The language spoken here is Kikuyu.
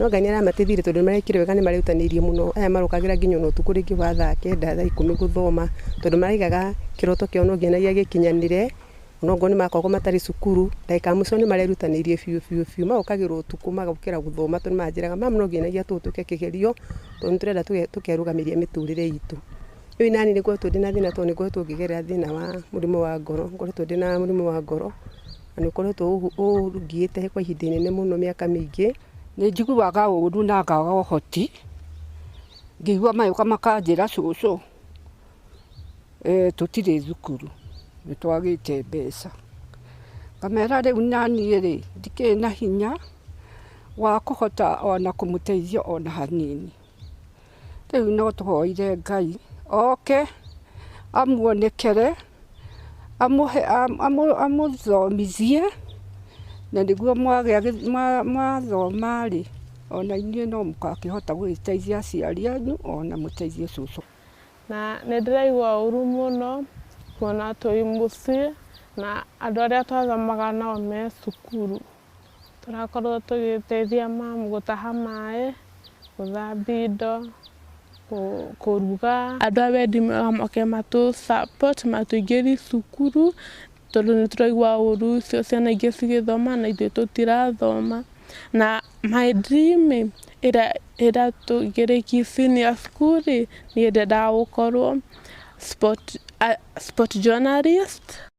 No Ngai nĩ aramateithirie tondũ nĩ marekire wega, nĩ marerutanĩirie mũno. Aya marokagĩra nginya ona ũtukũ rĩngĩ wa thaa 9, thaa 10 gũthoma, tondũ maraigaga kĩroto kĩao no nginyagia gĩkinyanĩre, onokorwo nĩ makoragwo matarĩ cukuru. Ndagĩka ya mũico nĩ marerutanĩirie biũ biũ biũ, magokagĩra ũtukũ magokĩra gũthoma, tondũ manjĩraga, "Mamu, no nginyagia tũhĩtũke kĩgerio, tondũ nĩ tũrenda tũkerũgamĩria mĩtũrĩre itũ." Rĩu nani nĩ ngoretwo ndĩna thĩna, tondũ nĩ ngoretwo ngĩgerera thĩna wa mũrimũ wa ngoro. Ngoretwo ndĩna mũrimũ wa ngoro na nĩ ũkoretwo ũngiĩte kwa ihinda inene mũno, mĩaka mĩingĩ. Nĩ njiguaga ũru na ngaga ũhoti ngĩigua magĩũka makanjĩra, "Cũcũ, tũtirĩ thukuru, nĩ twagĩte mbeca." Ngamera rĩu naniĩ rĩ, ndikĩrĩ na hinya wa kũhota ona kũmũteithia ona hanini. Rĩu no tũhoire Ngai oke amuonekere, amũhe, amũthomithie, na nĩguo mwagĩa mwathoma rĩ, ona inyuĩ no mũgakĩhota gũgĩteithia aciari anyu ona mũteithie cũcũ. Na nĩ ndĩraigua ũru mũno kuona twĩ mũciĩ na andũ arĩa twathomaga nao me cukuru. Tũrakorwo tũgĩteithia mamu gũtaha maĩ, gũthambia indo, kũruga. Andũ a wendi mwega moke matũ support, matũingĩrie cukuru, tondũ nĩ tũraigua ũru ũcio ciana ingĩ cigĩthoma na ithuĩ tũtirathoma. Na my dream ĩrĩa ĩrĩa tũngĩrĩkia senior school rĩ, niĩ ndendaga gũkorwo sport journalist.